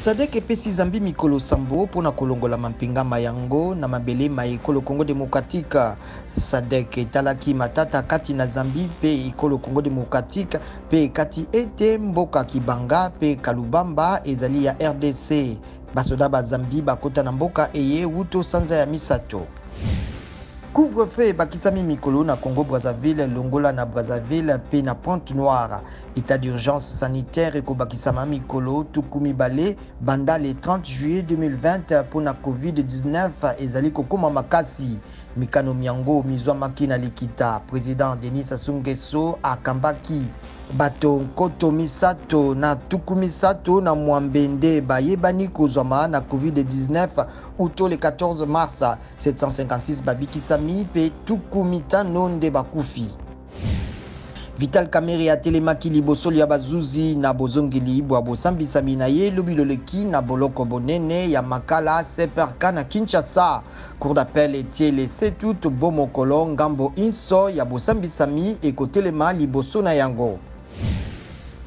SADC epesi Zambie mikolo sambo mpo na kolongola mampinga ma yango na mabele ma ekolo Congo democratique. SADC etalaki matata kati na Zambie mpe ekolo Congo democratique mpe ekati ete mboka Kibanga mpe Kalubamba ezali ya RDC. Basoda ba Zambie bakota na mboka eye wuto sanza ya misato. Couvre-feu ebakisami mikolo na Congo-Brazzaville, longola na Brazzaville mpe na Pointe-Noire. Etat d'urgence sanitaire ekobakisama mikolo 20 banda le 30 juillet 2020 mpo na Covid-19 ezali kokoma makasi. Mikano myango mizwamaki na likita President Denis Sassou Nguesso akambaki. Bato 336 nde bayebani kozwama na Covid-19 uto le 14 mars. 756 babikisami mpe 50 nde bakufi. Vital Kamerhe atelemaki liboso lya bazuzi na bozongeli bwa bosambisami na ye lobi loleki na boloko bonene ya Makala CPRK na Kinshasa. Cour d'appel etie le 7 août bo mokolo ngambo inso ya bosambisami ekotelema liboso na yango.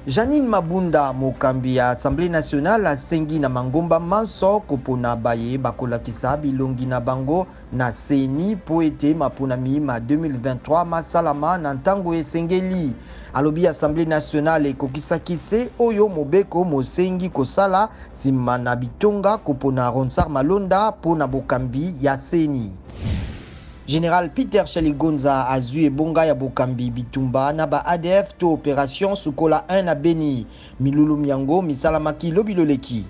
Janine Mabunda, mokambi ya Assemblée nationale, asengi na mangomba manso kopona baye bakolakisa bilongi na bango na CENI po ete maponami ma 2023 masalama na ntango esengeli. Alobi Assemblée nationale ekokisaki se oyo mobeko mosengi kosala nsima na bitonga kopona Ronsard Malonda po na bokambi ya CENI. Général Peter Chaligonza azwi ebonga ya bokambi bitumba na ba ADF to opération Sukola 1 na Beni. Milulu miango misalamaki lobi loleki.